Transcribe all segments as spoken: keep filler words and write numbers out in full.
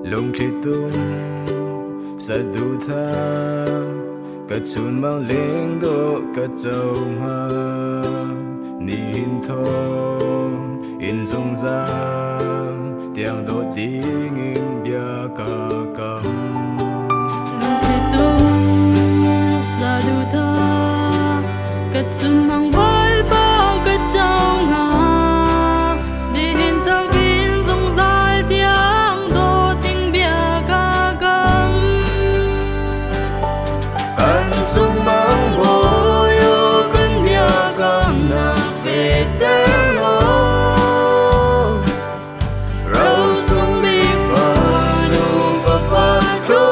Lungkhlitum saduhthah ka chunmang lengdawh ka co hnga. Nihin thawng in zungzal tiang dawt dingin bia ka kam. Lungkhlitum saduhthah ka chunmang Bawipa ka co hnga. Nihin thawng in zungzal tiang dawt ding bia ka kam. Kan chunmang Bawi aw, kan biakam nang fekter aw. Rosung mi fanu fapa tlu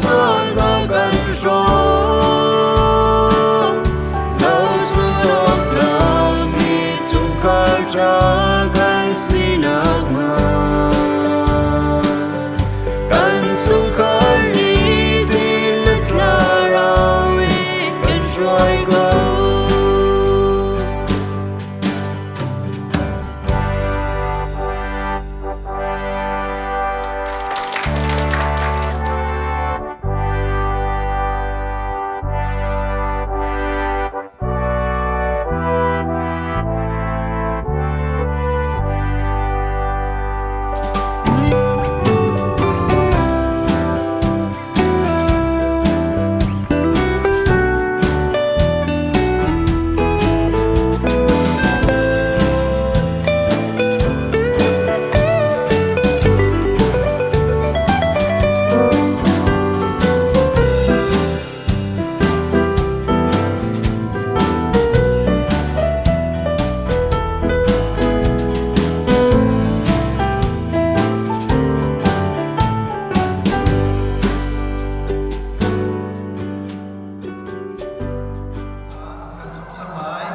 suan za kan hrawh. Zo sung lawk lak mi chungkhar ṭha kan si nakhnga. Kan chungkhar nitin na thlarau hi kan hruai ko. Kan thawk cang lai.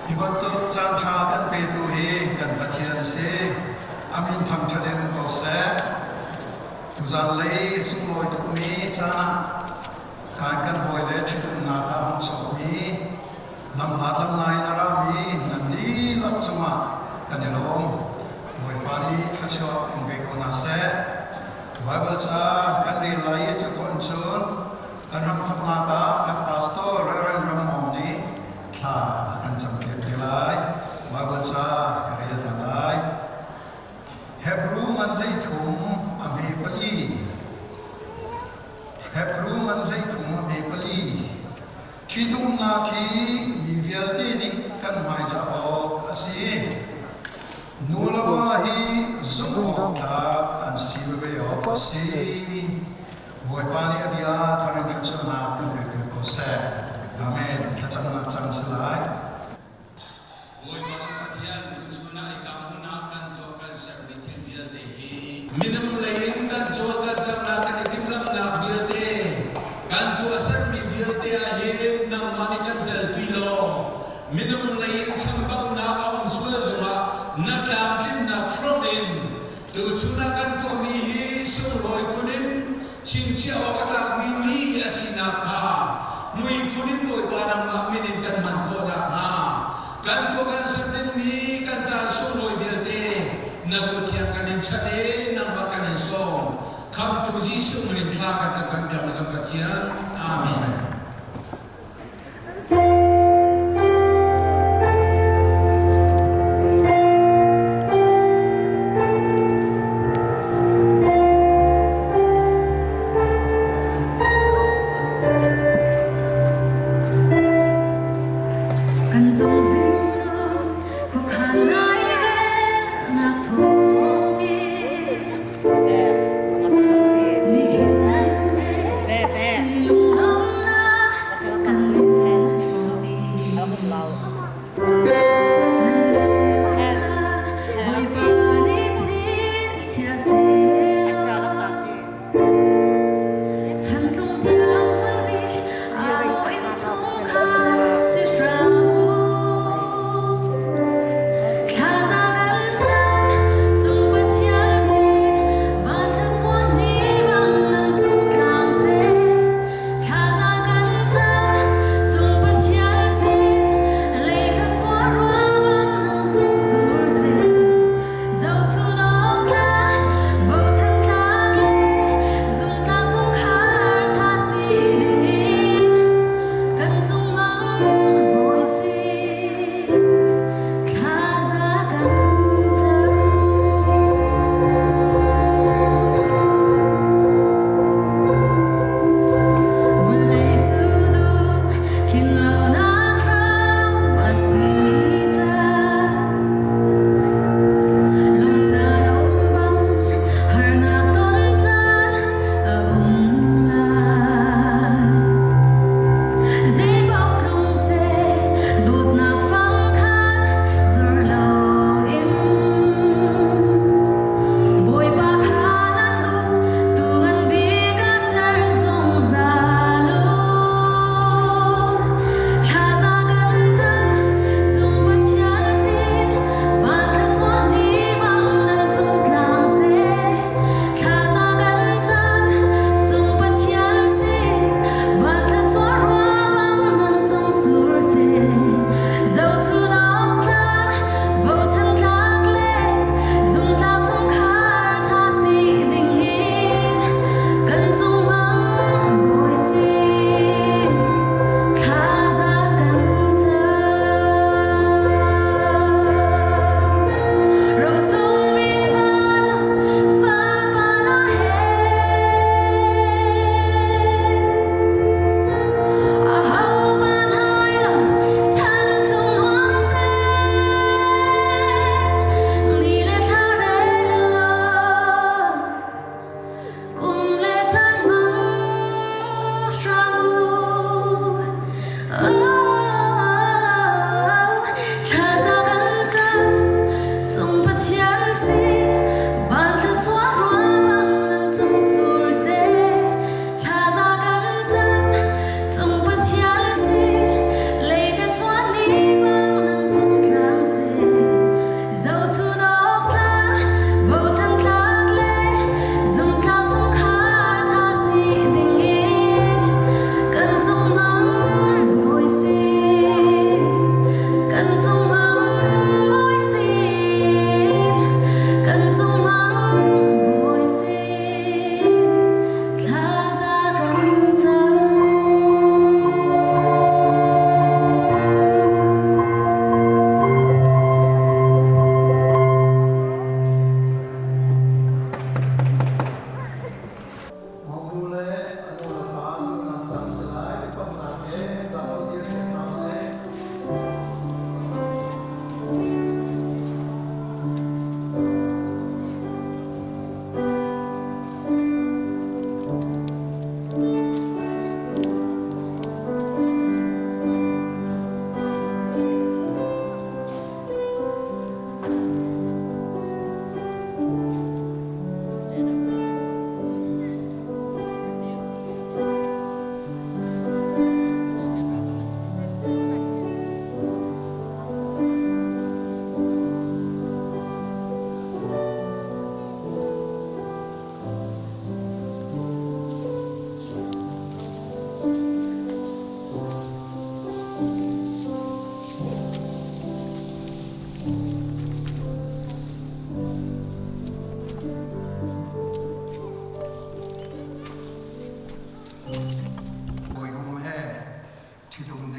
Hi bantuk caan ṭha kan petu hi kan Pathian a si. A min thangṭhat in um ko seh. Tuzan lei sunglawi tukmi caan ah kan, kan hawi le ṭhitumnak ah hong sawhmi, lamhlat lamngai in a rami nan dihlak cungah kan i lawm. Bawipa nih thluachuah in pe ko hna seh. Baibal ca kan rel lai i cu kan cun kan hramthawknak ah kan pastor Reverend Ram Mawng nih thla a kan campiak te lai. Baibal ca ka rel ta lai. Hebru ngan hleithum a hme pali. Hebru ngan hleithum a hme pali. Ṭhitumnak hi mi vialte nih kan hmaizah awk a si. Nu le pa hi zumh awk tlak an si veve awk a si. Bawipa nih a bia thar in thluachuahnak kan pek ko seh. Amen. Thlacamnak caan si lai. Bawipa kan Pathian, tuchun ah i kan hmun ah kan tuah kan sermi thil vialte hi minung lei in kan cawl kan cangnak kan i timhlamhnak vialte, kan tuahsermi vialte ah hin nangmah nih kan telpi law, minung lei in chambaunak a um sual zongah na tlamtlinnak hrawngin tuchun ah kan tuahmi hi sunglawi khun in cingcia awk a tlakmi ni a sinak kha hmui khun in Bawipa nangmah min in kan man khawh nakhnga, kan tuah kan ser dingmi kan caan sunglawi vialte na kut thiang kan in chan i nangmah kan in sawm. Khamhtu Jesuh min in thla kan cam kan biakmi kan Pathian. Amen. Kan cungzin khua kha lai rel nak thawng i nihin an ni lunglawmhnak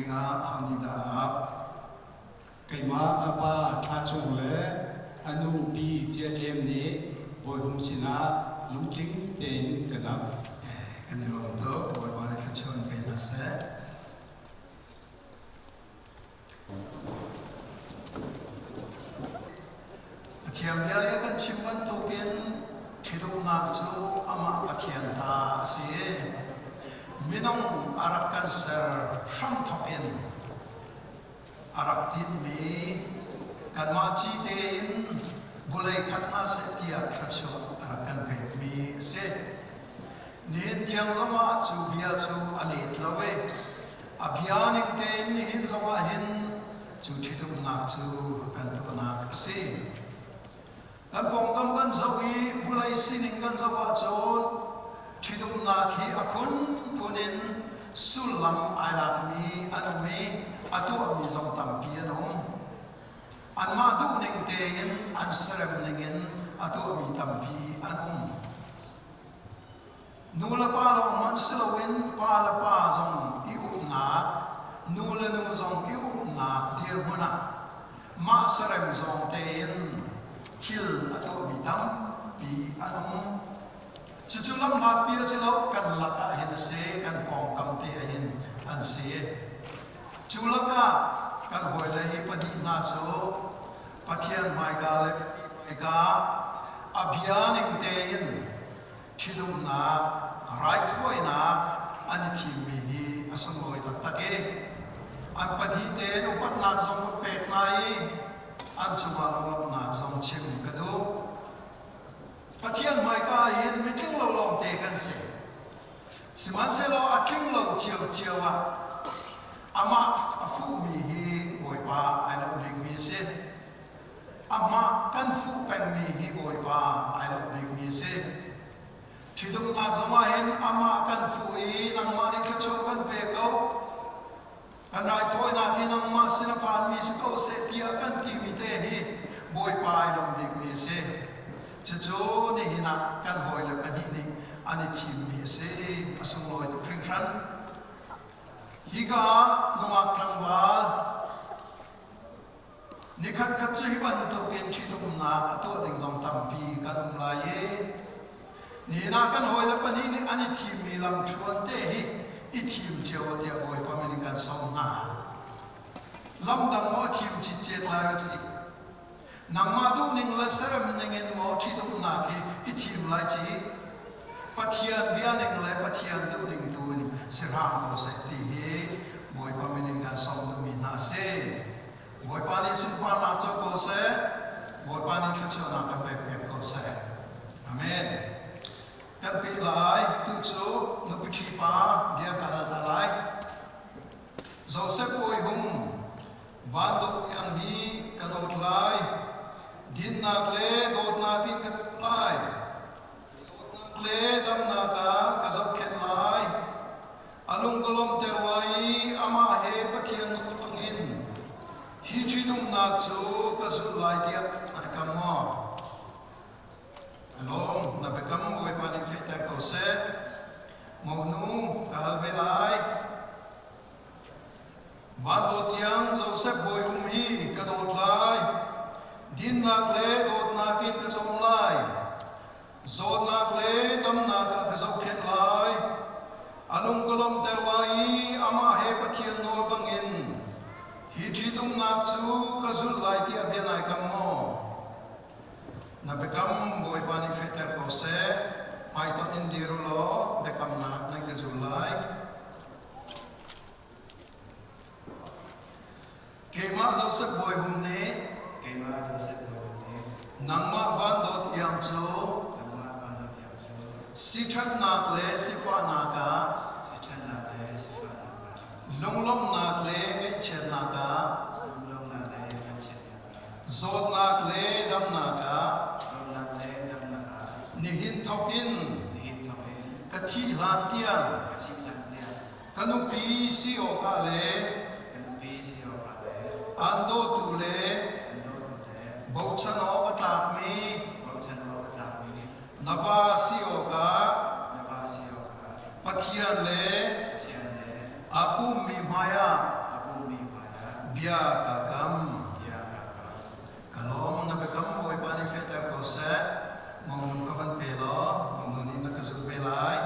Nga a ni da a. Keima a pa Thla Chung le a nu Pi Cia Tlem nih Bawi Hum sinah lungtling tein kan ap. Kan i lawm tuk, Bawipa nih thluachuah pe hna seh. Pathian bia kan chim bantukin thidumnak cu amah Pathian ta a si. Minung a rak kan ser hramthawk in a rak tinhmi, kanmah ci tein vawlei khat hna seh tiah thluachuah a rak kan pekmi a si. Nihin tiang zongah cu bia cu a let lo i a bia ning tein nihin zongah hin cu thidumnak cu kan tuahnak a si. Kan pawngkam kan zoh i vawlei sining kan zoh ahcun thidumnak hi a phunphun in sullam aa lakmi an um i a tuahmi zong tampi an um. Anmah duhning tein an serem ningin a tuahmi tampi an um. Nu le pa lawng hmanh si loin pa le pa zong i upnak, nu le nu zong i upnak dirhmun ah mah serem zong tein thil a tuahmi tampi an um. Cucu lamhlatpi a si lo, kan lakah hin a si, kan pawngkam te ah hin an si. Cu lakah kan hawile hi pahnih hna cu Pathian hmaika le hmaika a bia ning tein thidumnak, raithawinak an i thimmi hi a sunglawi taktak i, an pahnih tein upatnak zong an pek hna i, an cungah lunglawmhnak zong chim ka duh. Pathian hmaika ah hin mi tling lo lawngte kan si. Sihmanhsehlaw a tling lo cio cio ah amah a fuhmi hi Bawipa aa lawm bikmi a si. Amah kan fuh pengmi hi Bawipa aa lawm bikmi a si. Thidumnak zongah hin amah kan fuh i nangmah nih thluachuah kan pe ko. Kan raithawinak hi nangmah sin a panmi si ko seh, tiah kan timi te hi Bawipa aa lawm bikmi a si. Cucu nihin ah kan hawile pahnih nih an i thimmi a si. A sunglawi tuk hringhran. Hika nungak tlangval nikhat khat cu hi bantukin thidumnak a tuah ding zong tampi kan um lai i, nihin ah kan hawile pahnih nih an i thimmi lamthluan te hi i thim cio tiah Bawipa min in kan sawm hna. Lamdang maw a thim citciat lai a ti. Nangmah duhning le serem ningin maw thidumnak hi i thim lai ci. Pathian bia ning le Pathian duhning tu in si hram ko seh ti hi Bawipa min in kan sawm duhmi hna a si. Bawipa nih sunparnak co ko seh, Bawipa nih thluachuahnak kan pekpiak ko seh. Amen. Kan peh lai, tu cu nupi ṭhipa bia ka hal hna lai. Joseph Bawi Hum, van dawt tiang hi ka dawt lai, dinnak le dawtnak in ka cawm lai. Zawtnak le damnak ah ka zohkhenh lai. A lung ka lawmhter lai i amah he Pathian nawl bangin hi ṭhidumnak cu ka zulh lai tiah aa kam maw? A lawm, na biakam Bawipa nih fehter ko seh. Monu, ka hal ve lai. Van dawt tiang Joseph Bawi Hum hi ka dawt lai. Dinnak le dawtnak in ka cawm lai. Zawtnak le damnak ah ka zohkhenh lai. A lung ka lawmhter lai i amah he Pathian nawl bangin hi ṭhidumnak cu ka zulh lai tiah bia na aa kam maw? Na biakam Bawipa nih fehter ko seh. Hmaitonh in dir u law, biakamnak nan ka zul lai. Keimah Joseph Bawi Hum nih, keimah Joseph Bawi Hum nih, nangmah van dawt tiang cu, nangmah van dawt tiang cu, siṭhatnak le sifahnak ah, siṭhatnak le sifahnak ah, lunglawmhnak le ngaihchiatnak ah, lunglawmhnak le ngaihchiatnak ah, zawtnak le damnak ah, zawtnak le damnak ah, nihin thawk in, nihin thawk in, ka thih hlan tiang, ka thih hlan tiang, ka nupi si awkah le, ka nupi si awkah le, an dawtu le, an dawtu le, bochan awk a tlakmi, bochan awk a tlakmi, na va si awkah, na va si awkah, Pathian le, Pathian le, a pummi hmaiah, a Bia ka kam, bia ka kam. Ka lawm, na biakam Bawipa nih fehter ko seh. Monu ka van pe law, monu nih na ka zul ve lai.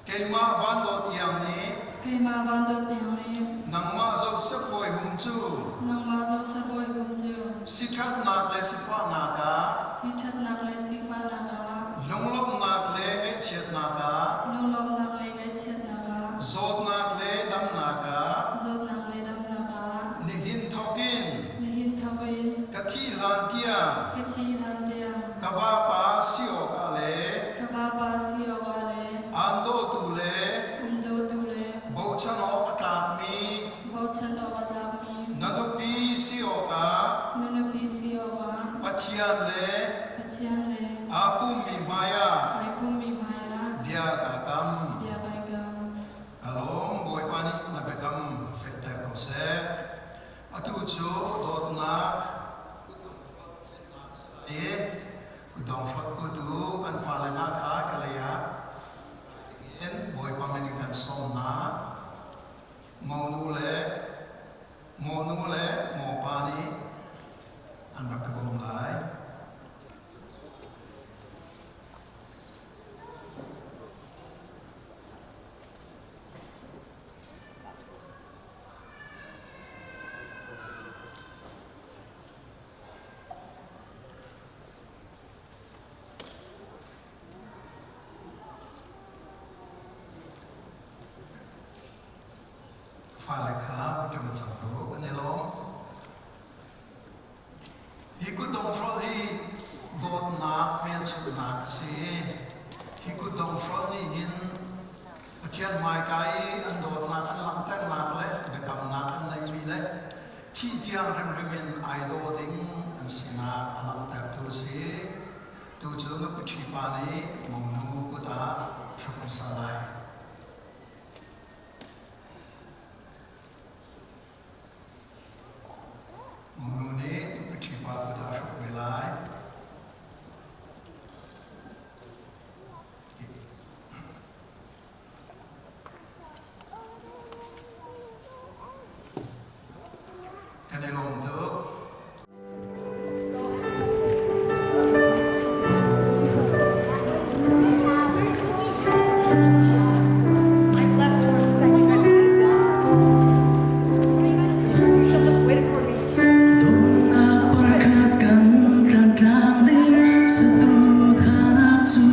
Keimah van dawt iang nih, keimah van dawt iang nih, nangmah Joseph Bawi Hum cu, nangmah Joseph Bawi Hum cu, sithatnak le sifahnak ah, sithatnak le sifahnak ah, lunglawmhnak le ngaihchiatnak ah, lunglawmhnak le ngaihchiatnak ah, zawtnak le damnak ah, zawtnak le damnak ah, nihin thawk in, nihin thawk in, ka thih hlan tiang, ka thih hlan tiang, ka vapa si awkah le, ka vapa si awkah le, an dawtu le, an dawtu le, bochan awk a tlakmi, bochan awk a tlakmi, na nupi si awkah, na nupi si awkah, Pathian le, Pathian le, aa pummi hmaiah, aa pummi hmaiah, bia ka kam, bia ka kam. Ka lawm, Bawipa nih na biakam fehter ko seh. Atu cu dawtnak i kutdong hrot kut uh kan fale hna kha ka lei ah in Bawipa min in kan sawm hna. Monu le, monu le mawpa nih an rak ka bawm lai. Fale kha, ṭum cang tuk, an i lawm. Hi kutdong hrolh hi dawtnak hmelchunhnak a si. Hi kutdong hrolh nih hin Pathian hmaika i an dawtnak, an langhternak le biakamnak an neihmi le thih tiang hrimhrim in aa daw ding an sinak a langhtertu a si. Tu cu nupi ṭhipa nih monu kut ah hruk a sa lai. Monu nih nupi ṭhipa kut ah hruk ve lai. Kan i lawm tuk. Dawtnak pakhat kan thlantlang ding satu thanak cu,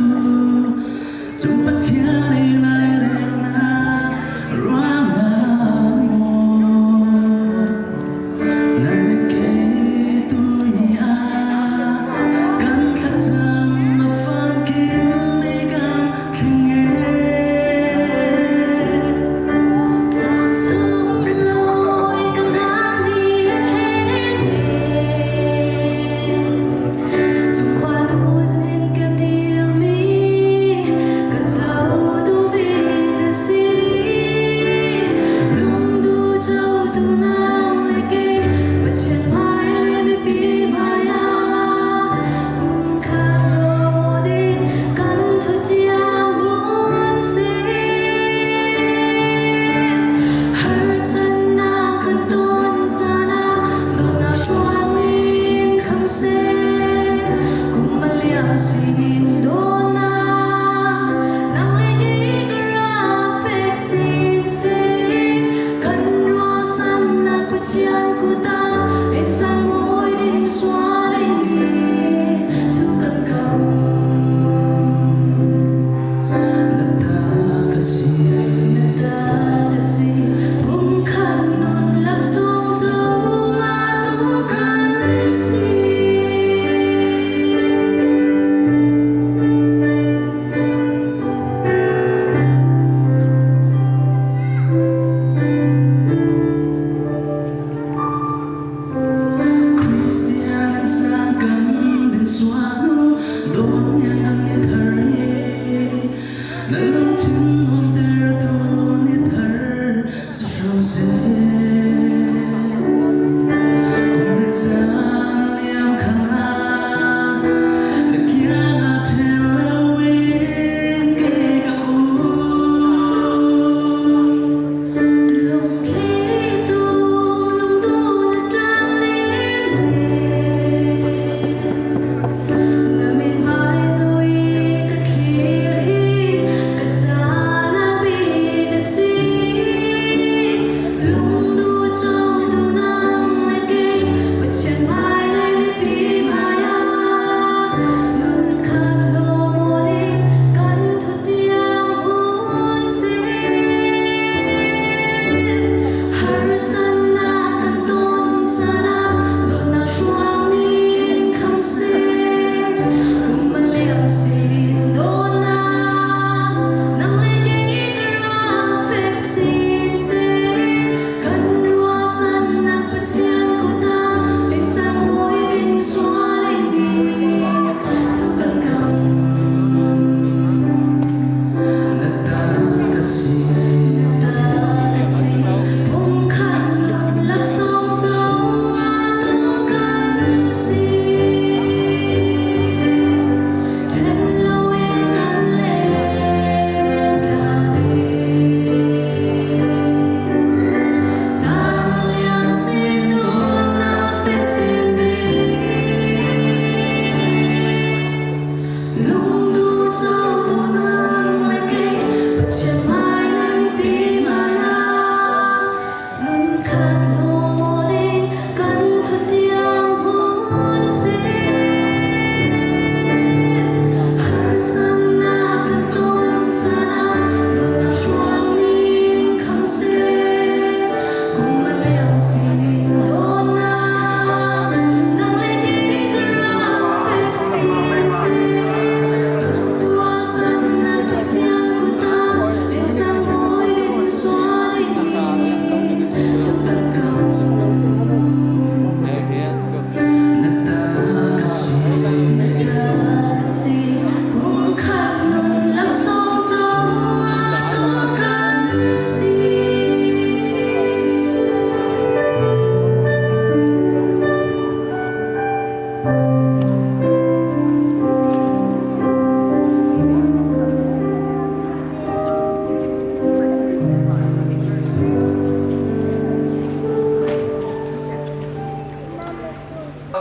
cu Pathian i lairelnak ruangah maw? Nai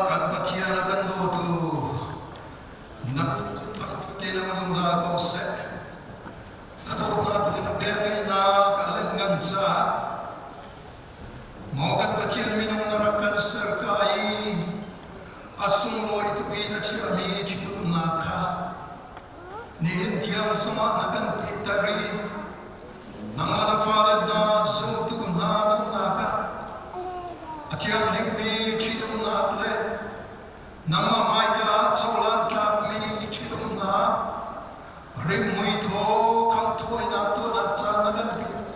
Kan Pathian a kan dawtu, na tina zong za ko seh. Na dawtna tina pia ngeina ka lengan ca. Maw kan Pathian minung na rak kan ser ka i, a sunglawi tukin a ciami thitupna kha nihin thiang sungah na kan pehter i, nangmah na fale na zumtu hna nunnak ah a thianghlimmi thitupnak le nangmah hmaika cohlan tlakmi thitupnak ringmui thaw khangthawinak tuahnak caan na kan pehter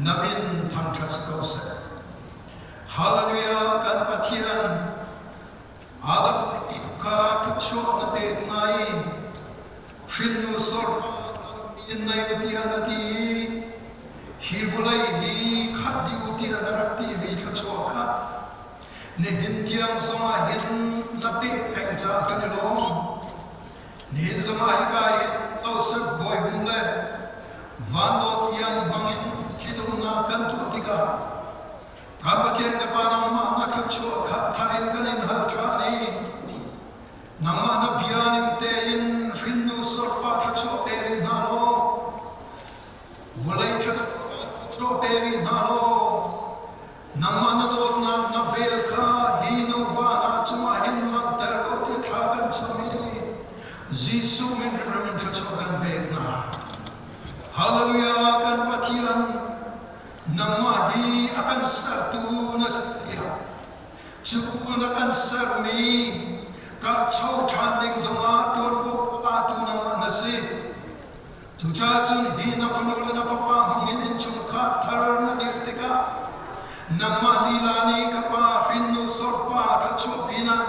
na min thangṭhat si ko seh. Hallelujah, kan Pathian. Adam le Eve kha thluachuah na pek ngai. Hrinnu sawrpa tampi in nei tiah na ti i, hi vawlei hi khat dih uh tiah na rak timi thluachuah kha nihin tiang zongah hin na peh peng caah kan i lawm. Nihin zongah hika hin Joseph Bawi Hung le Van Dawt Ian hmangin thitupnak kan tuah tikah, kan Pathian ka Pa, nangmah na thluachuah kha a thar in kan in hal ṭhan i, nangmah na bia ning tein hrinnu sawrpa thluachuah pe rih hna law, vawlei thluachuah, thluachuah pe rih hna law, nangmah na dawtnak na vel kha hi nu va hna cungah hin langhter ko tiah thla kan cam i, Jesuh min hrimhrim in thluachuah kan pek hna. Hallelujah, kan Pathian. Nangmah hi a kan sertu na si tiah, cu na kan sermi karhcho ṭhan ding zongah ṭuanvo pahtu nangmah na si. Cucaah cun hi na fanu le na fapa hmangin innchungkhar thar na dirh tikah, nangmah lila nih ka pa hrinnu sawrpa thluachuah pinah,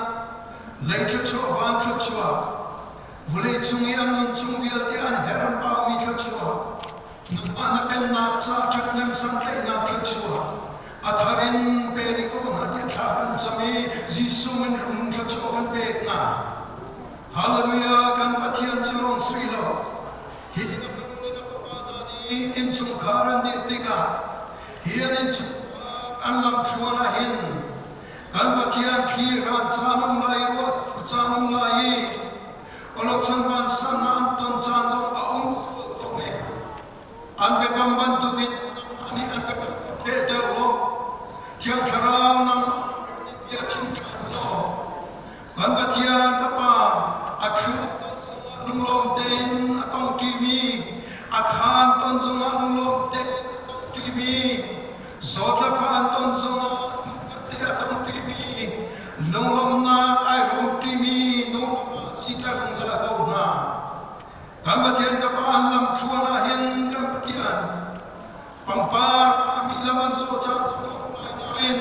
lei thluachuah, van thluachuah, vawlei chung i an nun chung vialte an her an paumi thluachuah, nangmah na pennak caah ṭhathnem santlaihnak thluachuah a thar in pe rih ko hna tiah thla kan cam i, Jesuh min hrimhrim thluachuah kan pek hna. Hallelujah, kan Pathian cu lawng si rih lo. Hi na fanu le na fapa hna nih innchungkhar an dirh tikah, hi an innchungkhar an lamthluan ah hin kan Pathian thli hran caan um lai i, ruahsur caan um lai i, a lo cun vansan ah an ton caan zong a um sual ko men. An biakam bantukin nangmah nih an biakam ka fehter law, Thiang Thlarau nangmah nih bia chim ṭhan law, kan Pathian ka Pa, a thlu ton zongah lunglawm tein a tong ṭimi, a khan ton zongah lunglawm tein a tong ṭimi, zawt le fa an ton zongah lungkhat te a tong ṭimi, lunglawmhnak aa hrawm ṭimi nu le pa siter zungzal ko hna. Kan Pathian ka Pa, an lamthluan ah hin kan Pathian, pangpar phahmi lam an zawh caan zong a um lai nain,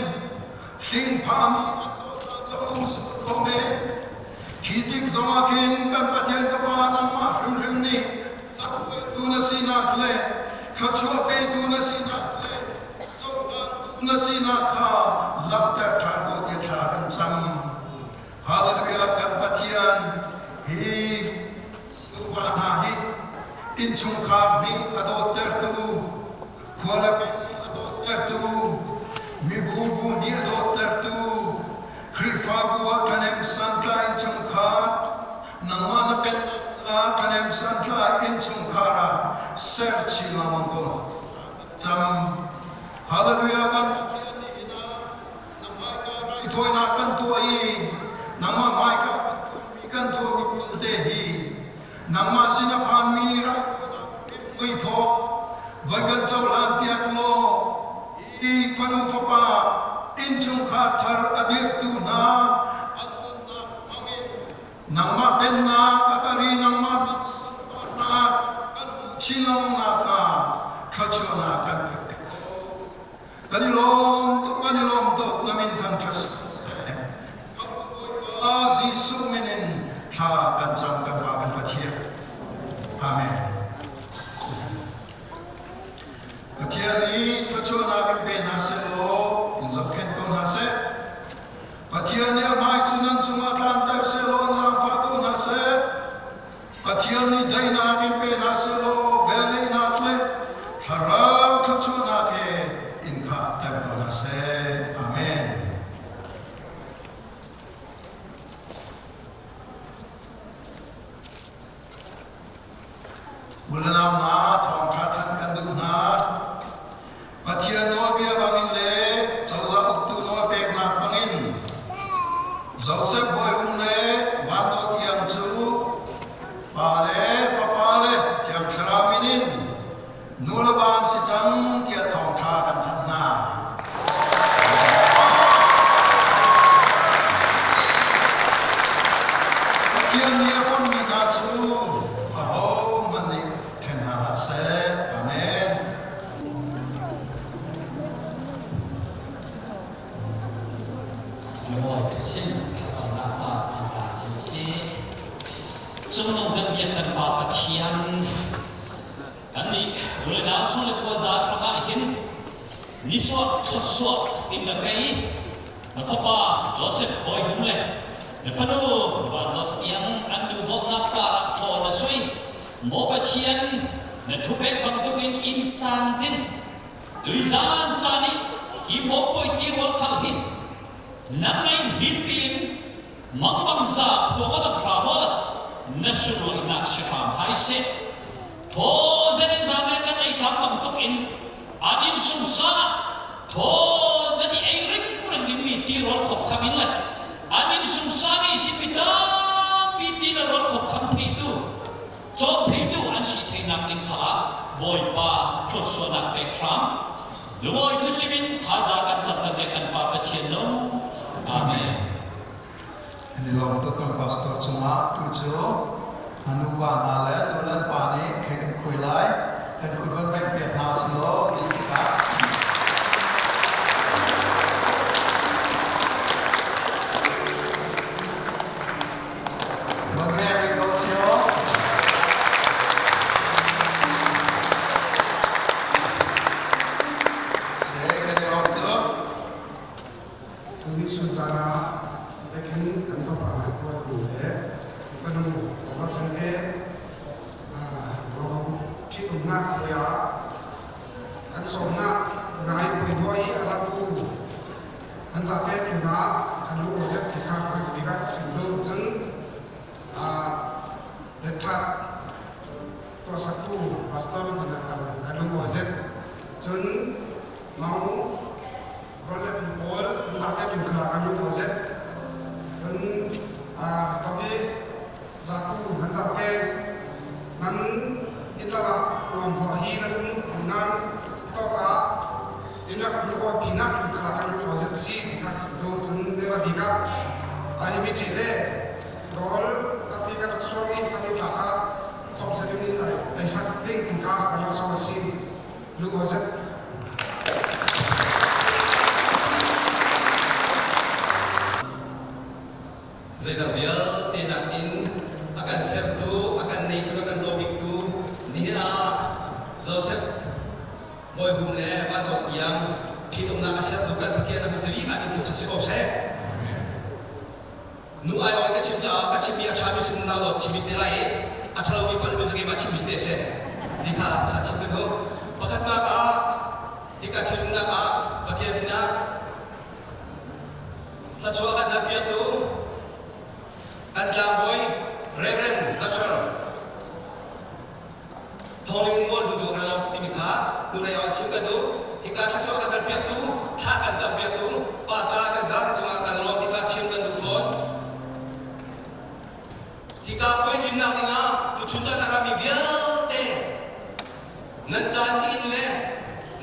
hling phahmi an zawh caan zong a um sual ko men. Khi tik zongah khin kan Pathian ka Pa, nangmah hrimhrim nih lamhruaitu na sinak le thluachuah petu na sinak le cohlantu na sinak kha langhter ṭhan ko tiah thla kan cam. Hallelujah, kan Pathian. Hi Suva hna hi innchungkhar hnih a dawttertu, khua le peng a dawttertu, mibu bu hnih a dawttertu, Khrihfabu ah ṭhahnem santla innchungkhar, nangmah na pennak caah ṭhahnem santla innchungkhar ah ser chih lengmang ko cam. Hallelujah. Fanu fapa innchungkhar thar a dirtu hna an nunnak hmangin nangmah pennak a kari, nangmah min sunparnak kan hmuh chin lo nakhnga thluachuahnak kan pek ko. Kan i lawm tuk, kan i lawm tuk, na min thangṭhat seh. Kan Bawipa Jesuh min in thla kan cam kan Pa kan Pathian. Amen. Pathian nih thluachuahnak in pe hna sehlaw, in zohkhenh ko hna seh. Pathian nih a hmai cu nan cungah tlanter sehlaw, in zaangfah ko hna seh. Pathian nih daihnak in pe hna sehlaw, velngeihnak le thlarau thluachuahnak he in khahter ko hna seh. Amen. U le nau hna, thawngṭha thanh kan duh hna. Pathian nawlbia bangin le cozah uktu nawlpeknak bangin Joseph Bawi Hum le Van Dawt Iang cu Pa le Fapa le Thiang Thlarau min in nu le pa an si cang tiah thawngṭha kan thanh hna. Pathian nih a fonhmi hna cu ahohmanh nih ṭhen hna hlah seh. Amen. Lungawi thusim thlacamnak caan an tla cin si. Cungnung kan biak kan Pa Pathian, kannih u le nau sung le kua za hrangah hin nisuah thluasuah in rak ngei i, na fapa Joseph Bawi Hum le na fanu Van Dawt Iang an duhdawtnak parah thaw na suih. Maw Pathian, na thupek bantukin innsang tin tuizan caan i hi mopawi ti rual khal hi nangmah in hinpi in mangbangza phuang awla hram awla na sunlawinak si hram hai seh. Thaw zet in zan le kan ei tlang bantukin an innsungsang ah thaw zet i ei ringring dingmi ti rual khop kham in le an innsungsang i simi tampi ti le rual khop kham theitu, cawm theitu an si theinak ding khalah Bawipa thluasuahnak pek hram. Lungawi thusim in thaza kan cam kan bia kan Pa Pathian no. Amen. Kan i lawm tuk kan pastor cungah tu cu a nu va hna le nu le an pa nih khe kan khui lai. Kan kut van bengpiak hna u sih law, nih tikah van beng rih ko sih law. Seh, kan i lawm tuk. Tuni sun caan ah ti vekin kan fapa Bawi Hum le fanu Robert Thangte, aa, rawh ṭhitumnak puai ah kan sawmnak ngai puai hnuah i a latu an zate tlun ah kan lung aw zet ti kha ka bik ah ka sim duh. Cun, aa, Aa, ṭhat tuahsaktu pastor hna khan kan lung aw zet. Cun mau rawl le pi pawl nan zate tlun khalah kan lung aw zet. Cun, aa, tapi ratu nan zate nan inn lam ah nuam hawh hi nan um tu nan hitawk ah in rak lung awpinak tlun khalah kan lung aw zet a si ti kha ka sim duh. Cun ni rabik ah a himi ṭih le rawl tampi kan rak suang i kan i tla kha khawmh zetin in ai, aisak ding ti kha kan rak suang a si. Lung aw zet. Zeidah vialte nakin a kan sertu, a kan neitu, a kan dawbiktu nihin ah Joseph Bawi Hum le Van Dawt Iang ṭhitumnak a sertu kan Pathian a hmasa bik ah in thangṭhat si ko seh. Nu Ai Aung ka chim caah ka chimmi a ṭhami si nau lo chimmi si te lai i a ṭha lomi pal min keimah chimmi si te seh. Ti kha ka chim ka duh. Pakhatnak ah hi ka chimnak ah Pathian sinah thluachuah kan piaktu kan tlangbawi Reverend Doctor Thawng Ling Mual Hung cu kan lawm timi kha, nu le au chim kan duh. Hika thluachuah kan piaktu, thla kan cam piaktu, pastor kan zar cungah kan lawm ti kha chim kan duh fawn. Hika puai tlinnak dingah tuchun caan a rami vialte nan caan nih in le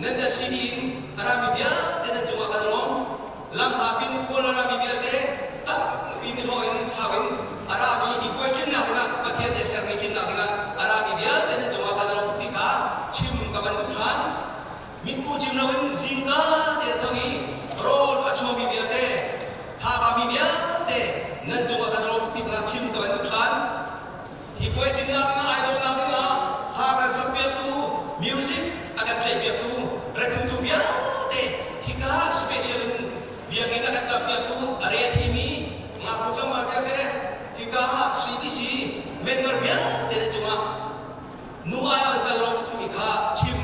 nan dasi nih in A rami vialte nan cungah kan lawm. Lamhla pi ni khual a rami vialte tampi ni hlawh in, thau in, a rami hi puai tlinnak dingah, Pathian nih a sermi tlinnak dingah a rami vialte nan cungah kan lawm tuk ti kha chim ka van duh ṭhan. Mitkuh chim loin zingkal te tho i rawl a chuami vialte, thakami vialte nan cungah kan lawm tuk ti kha chim ka van duh ṭhan. Hi puai tlinnak dingah, aa lawmnak dingah, ha kan sakpiaktu, music a kan tlaihpiaktu, rekthutu vialte, hika special in biakinn a kan ṭampiaktu, a rethimi, ngaktu tlangval vialte, hika C B C member vialte nan cungah nu ai a kan lawm tuktu kha chim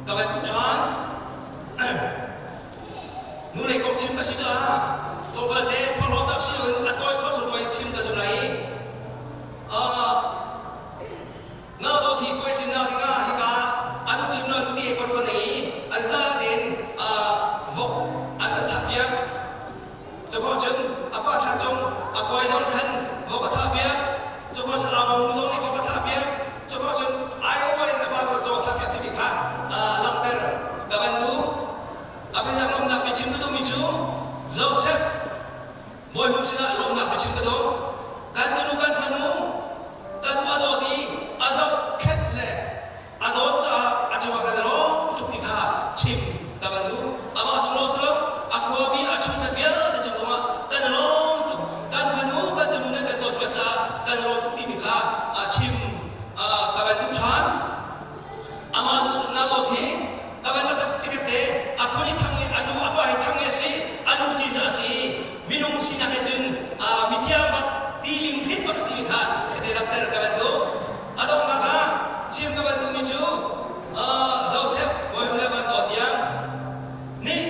ka van duh ṭhan. Nu lei kong chim ka si caah, tlawmvalte phawk tak si loin a tawi khawh chung tawi chim ka zul lai. Aa, Nau dawt hi puai tlinnak dingah hika an chim lo, nu te paruk a nei i an za tein, aa, vok an van thah piak. Cukhawh cun a pa thah cung a kuai zong khan vok a thah piak. Cukhawh cun a bawng zong nih vok a thah piak. Cukhawh cun ai aw in a pa zong caw thah piak timi kha, aa, langhter ka van duh. A bianak lawmhnak biachim ka duhmi cu Joseph Bawi Hum sinah lawmhnak biachim ka duh. Kan tinu kan fanu, kan a dawt i a zoh khet le a dawt caah a cungah kan lawm tuk ti kha chim ka van duh. Amah sung lo si lo, a khuami a chungkhat vialte cung zongah kan lawm tuk. Kan fanu, kan tinu nih kan dawt piak caah kan lawm tuk timi kha, aa, chim, aa, ka van duh ṭhan. Amah nau dawt hi ka van lakter tikah te, a pu hi thang nge a nu, a pa hi thang nge a si, a nu cizah a si. Minung sinak he cun, aa, mithiang bak, tiling hrit bak a si timi kha, kha te langhter ka van duh. A donghnak ah chim ka van duhmi cu, aa, Joseph Bawi Hum le Van Dawt Tiang nih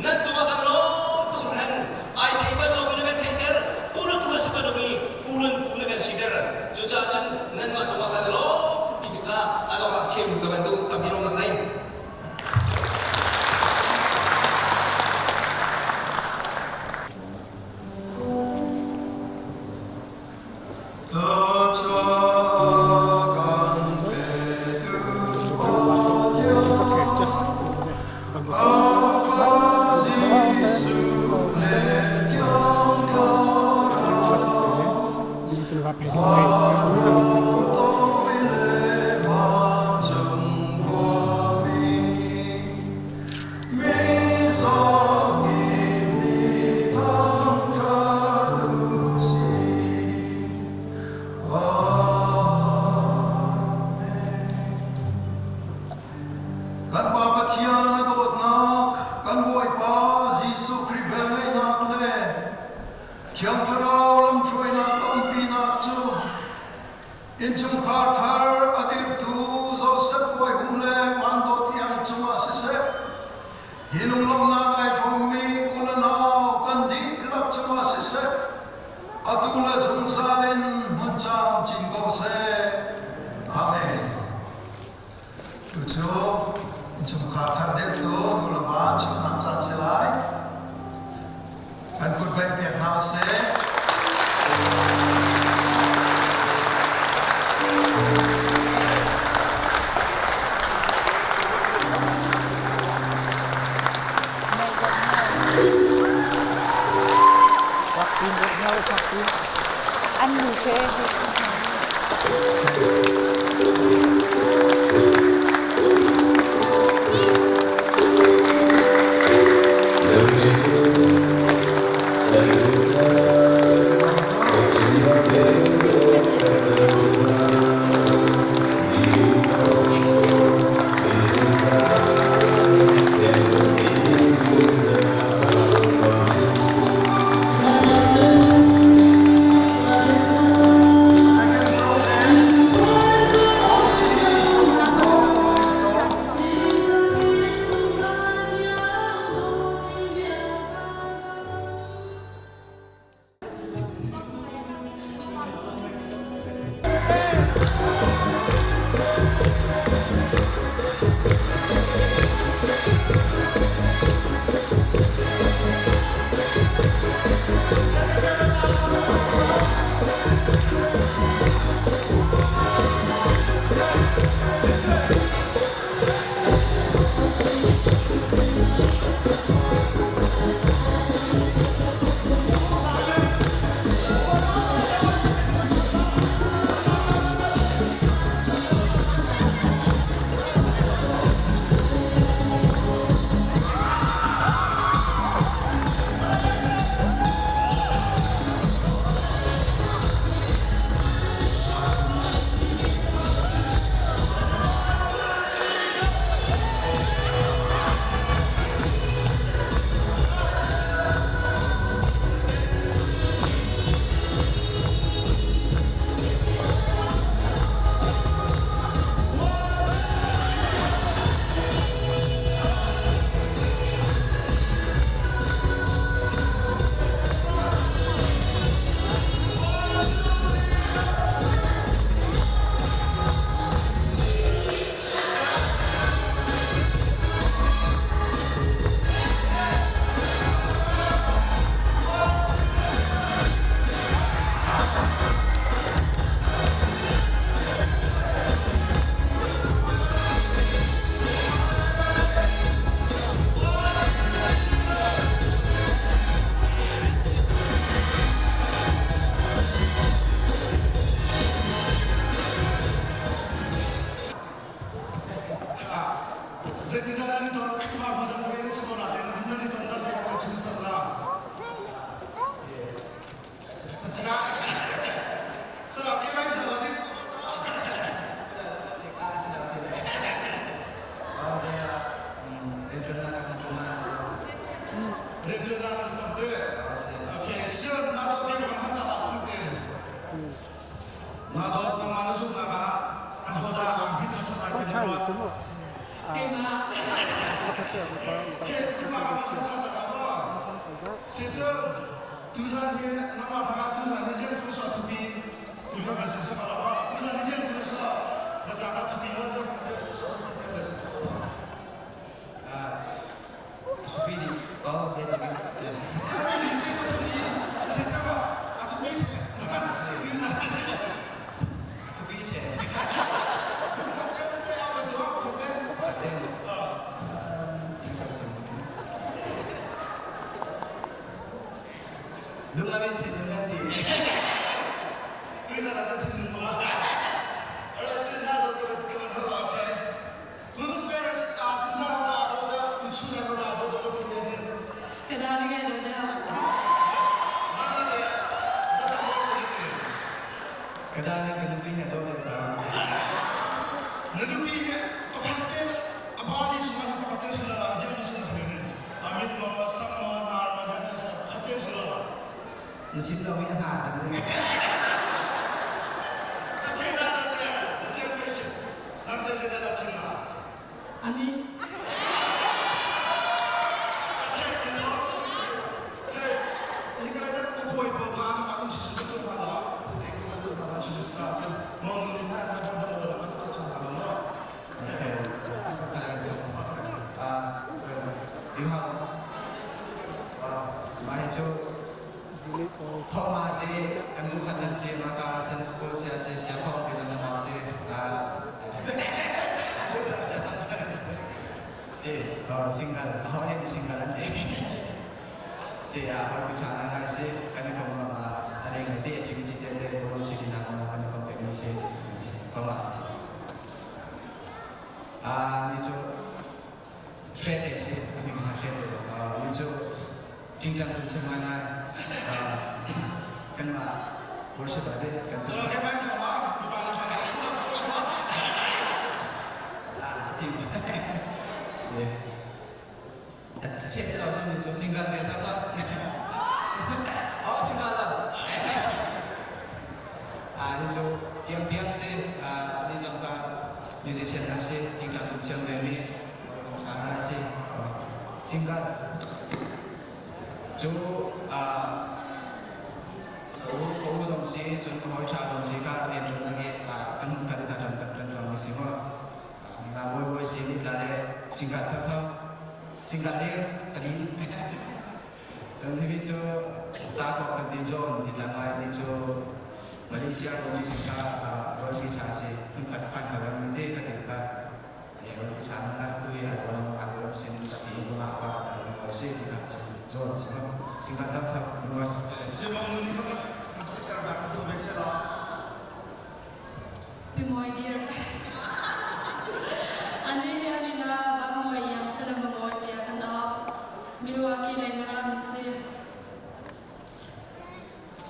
nan cungah kan lawm tuk hran, aa thei bal lomi na kan theihter, pulun tu a si bal lomi pulun tu na kan siter. Cucaah cun nanmah cungah kan lawm tuk timi kha a donghnak chim ka van duh, kan mi lawmhnak lei. Kan Pa Pathian a dawtnak, kan Bawipa Jesuh Khrih velngeihnak le Thiang Thlarau lamhruainak a umpinak cu, innchungkhar thar a dirtu Joseph Bawi Hum le Van Dawt Tiang cungah siseh, hi lunglawmhnak aa hrawmmi u le nau kan dihlak cungah siseh, atu le zungzal in hmun cam cin ko seh. Amen. Cucu innchungkhar thar dirtu nu le pa chimnak caan si lai. Kan kut bengh piak hna u sih. An nu te. Rem tu na ni tang te. Okay, sister, na to bi ma na ta la tu te. Na to na ma na su na ka. An ko da ang hit na sa ka te na. Keima. Okay, sister, ma ka ma sa ta ka ma. Sister, tu zan hi, na ma ka tu zan hi, sister, sa tu bi. Tu ka ba sa sa ka ba. Tu zan hi, sister, sa. Na sa ka tu bi, na sa ka tu bi, ka ba sa sa. Ah. Thupi ding. Oh, saya tak. Thupi che. Thupi che. Lung lamin chin lung nanti. Tuisa na chat lung ma. Ara sin na do ka ka na la kai. Kudus marriage, ah, tu sa na da do da, tu chu na da do da ko pili hin. Ka da ni ka do da. Na na da. Sa sa mo sa ni. Ka da ni ka nupi ha do da. Na nupi ha, pakhat te na, a ba ni suma hi pakhat te na la, siya ni suma hi. Amit ma ma sa ma na ma sa sa pakhat te na la. Na sim lo mi a na ta ni. Okay, na da da. The same question. Na da sa da la chin na. Amen. Thoma si kan bu khat kan si, maka Sunday school sia si, sia thong kita nama si. Ah. Si, oh, single. Ako ni di single ante. Si, ah, ako ni thana na si, kani ko ma, ah, tani ngai ti activity te te bolo si di na ma kani ko pe ni si. Thoma si. Ah, ni chu Hre te si, ani kha hre te. Ah, ni chu tingtang tum se mai mai. Ah, kan ma worship ade, kan tu. Kalau ke mai sama, ni pa ni pa. Ah, steam. Si. Che se lo ni chu single me ta ta. Oh, single la. Ah, ni chu piang piang si, ah, ni jong ka musician nam si, tingtang tum siang me mi. Ana si, single. Chu, ah, ko, ko zong si, chun ko hoi cha zong si ka rian tung na nge, ah, kan, kan ta tung, kan, kan tung si mo. Ah, nga boi boi si ni la le, single tha tha. Single le, kali. Chun hi chu, ta ko kan di zong, di la mai ni chu, Malaysia ko ni si ka, ah, boi si cha si, kan, kan, kan, kan, ni te ka di ka. Simang nuni kama kita na itu besela. Pimoi dir. Ani hi amina bangmoi yang sana bangmoi tia kana. Miruaki na nara misi.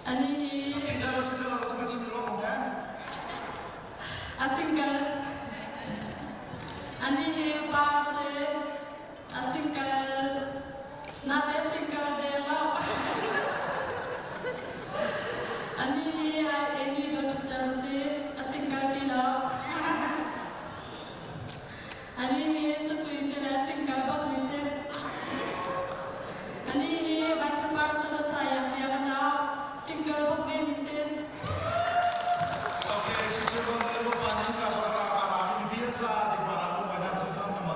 Ani hi. Single, single, aku tak single, aku kan? A single. Ani hi pa se. A single. Nate single de lo. Ani hi ai eni do teacher se. A single ti lo. Ani hi sasui se le single bak ni se. Ani hi vai tu par sa da sa ya tia kana single bak be ni se. Okay, si se ko ni ko pa ni ka sa ka ka ni pi sa de pa na ko na tu ka ka ma.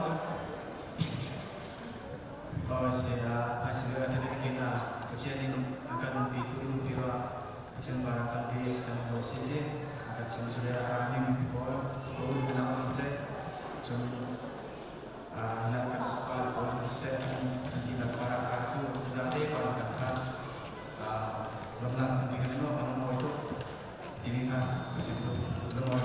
Oh, si a, a si ka ta ni kina, ko si ni ka ni pi tu ni pi ra. Chen bara kan bi kan bo si di, akan chen sule ara mi mi bol, ko u na song se, chun, ah, na kan pa ko se kan di na para ka tu, za de para kan ka, ah, lom na kan bi kan no kan mo itu, di mi kan, ka sim tu, lom mo.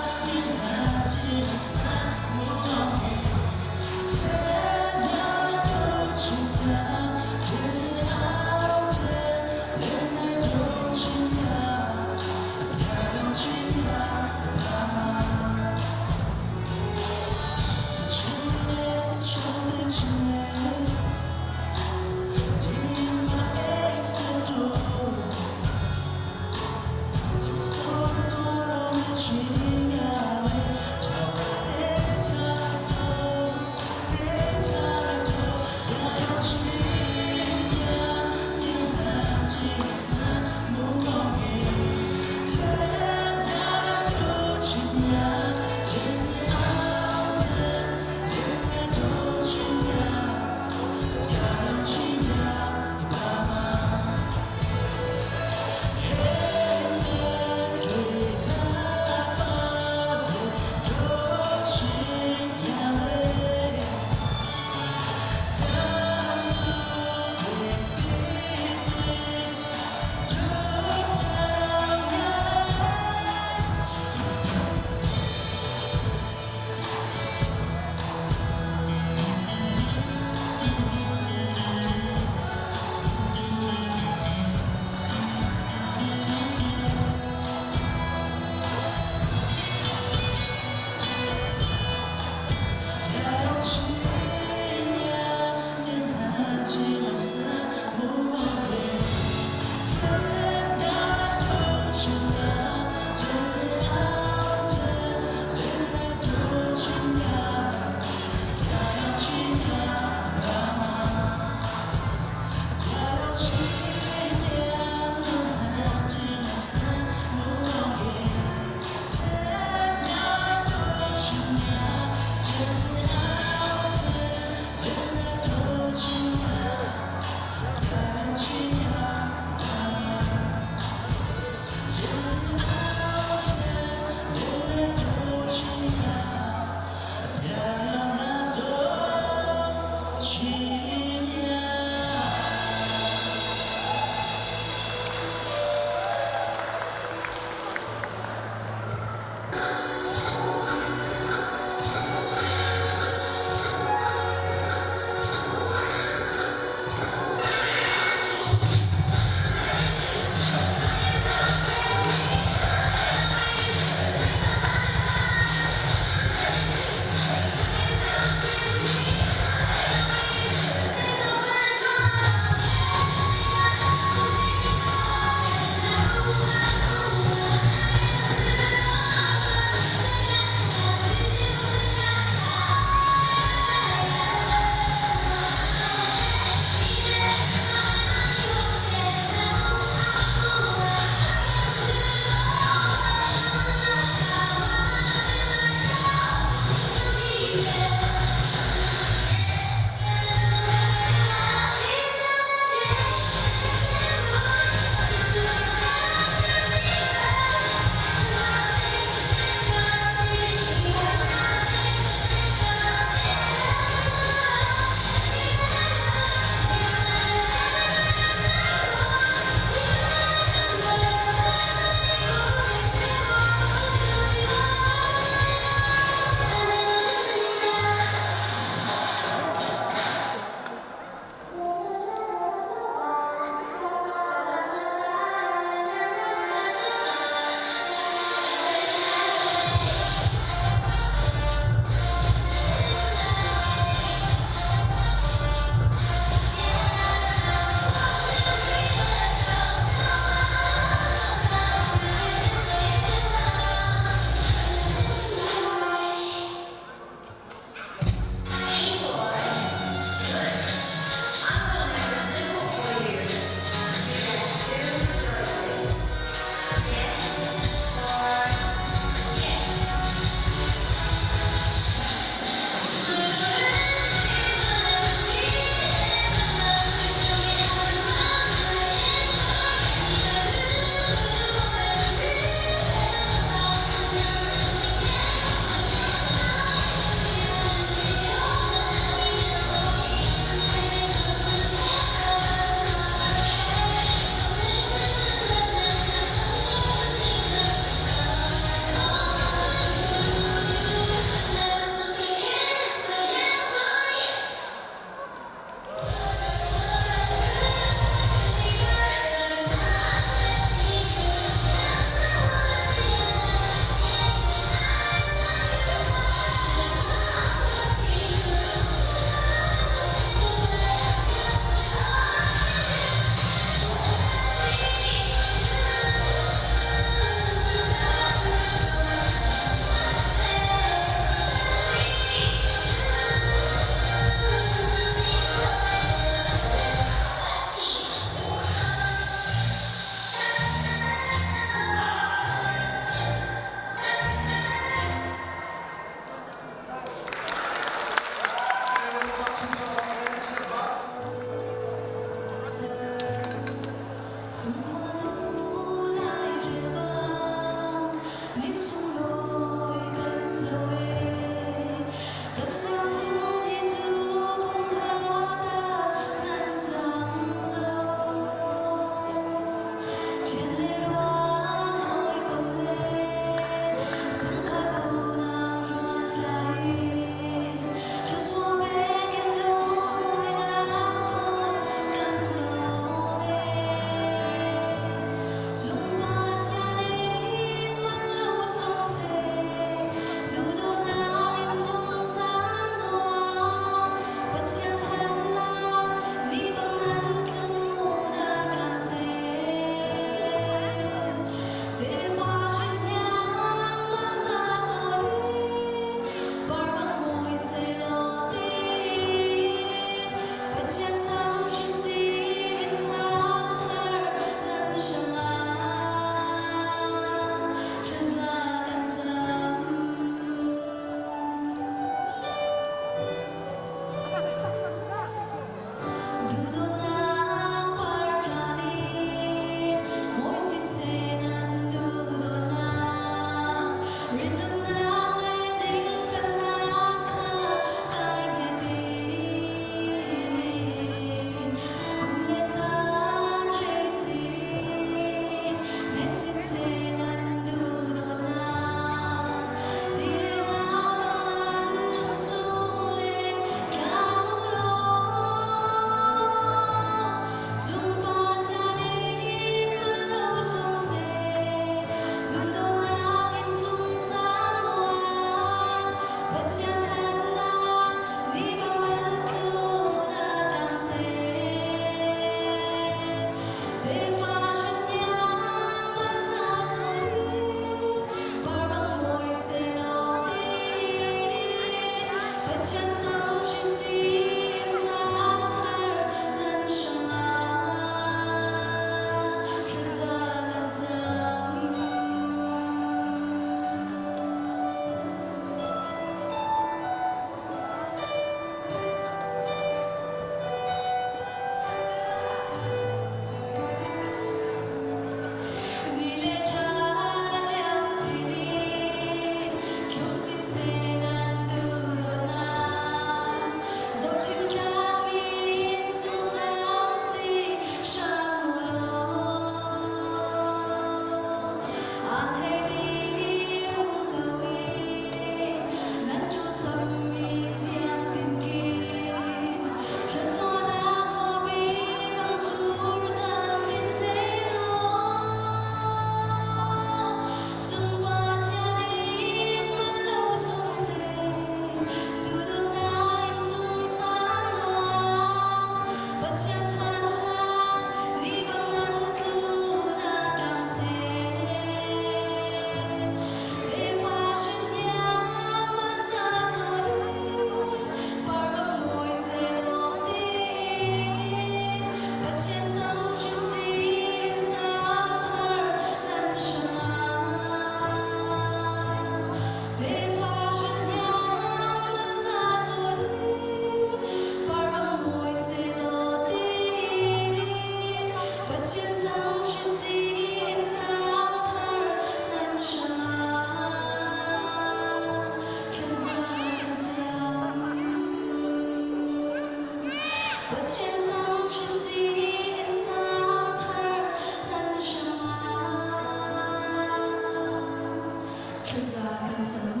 Kan sawm.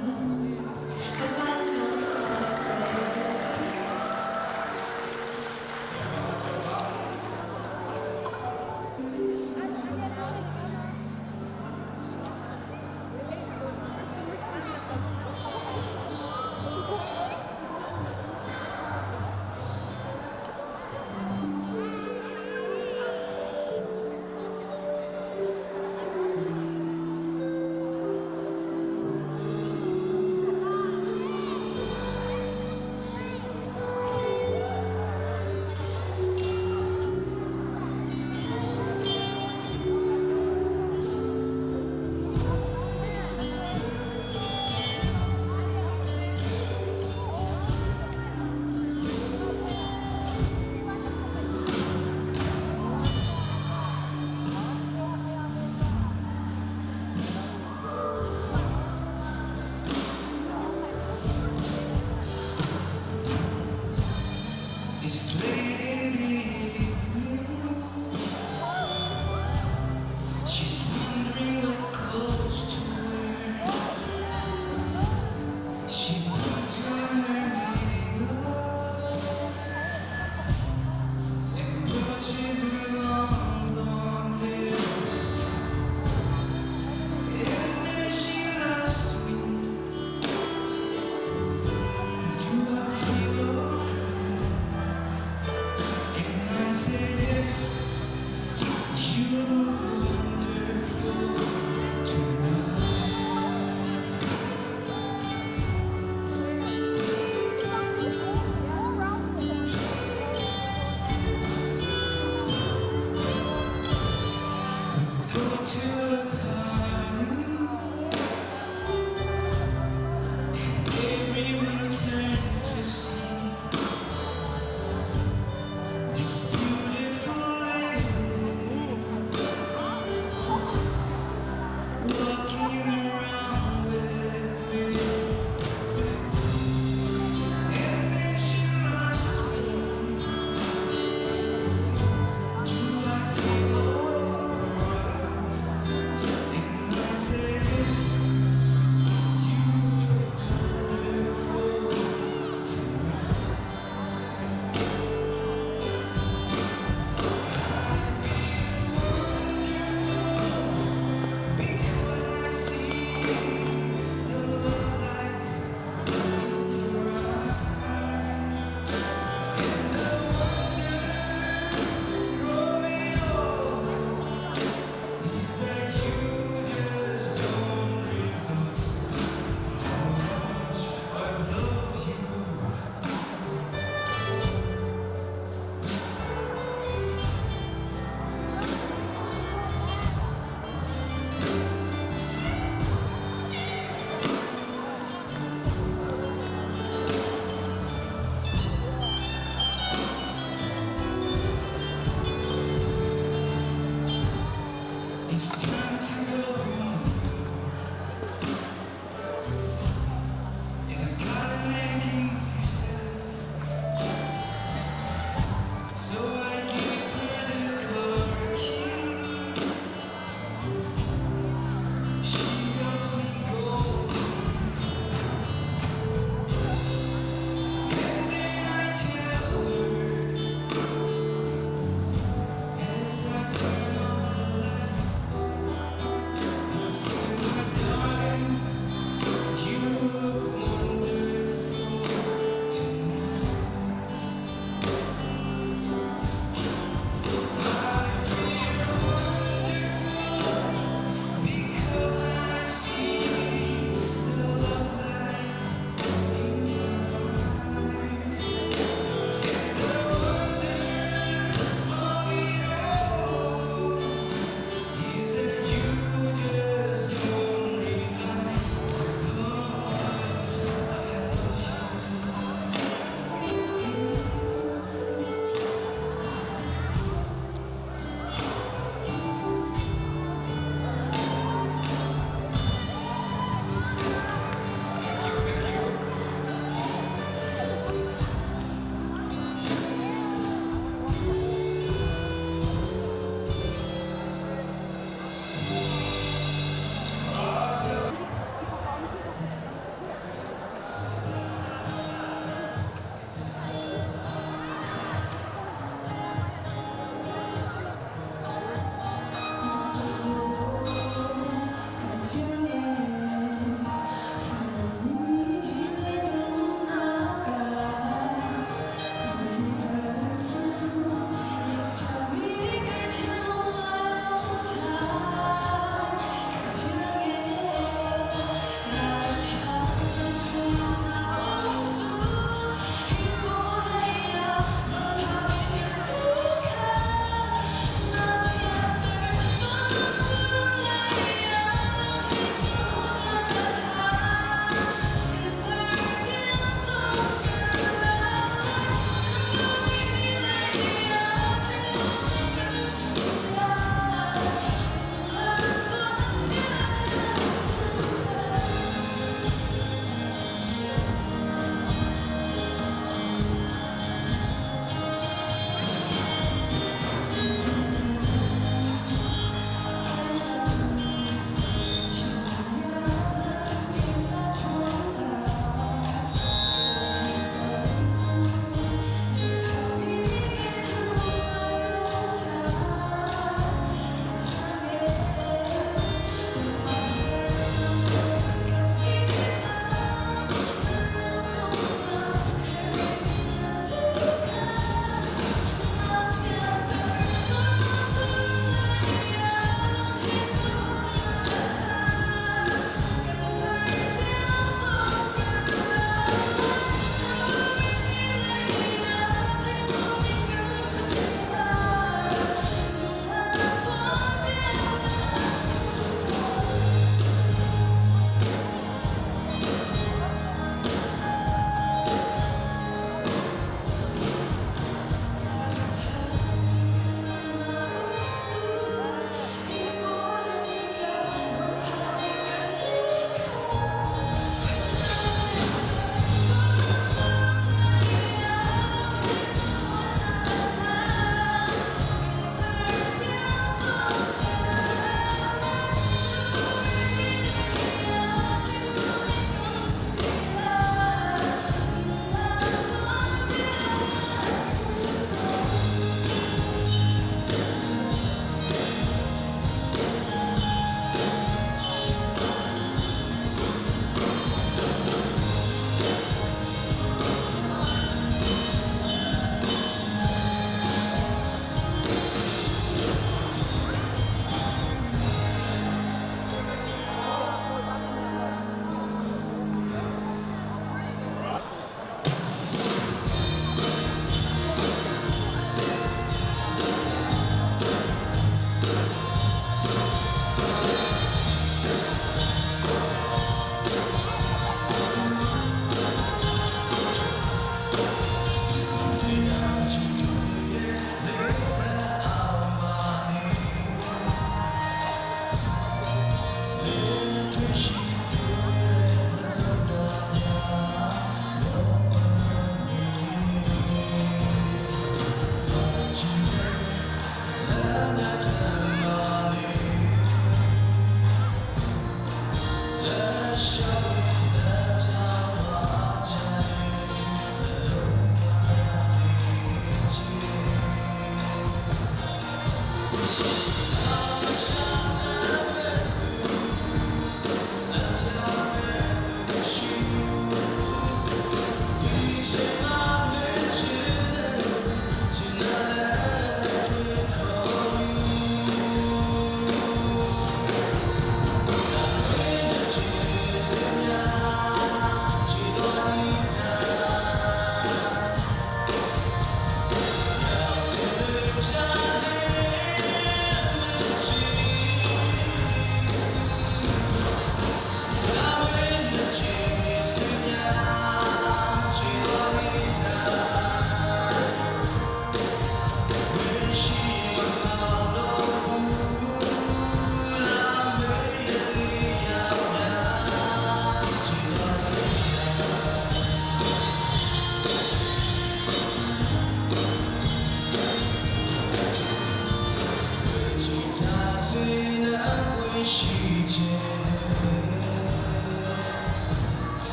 Bye bye, no, sorry, sorry.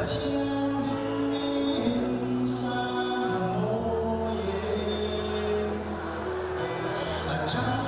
Pathian min sang a mawi e. A ṭhang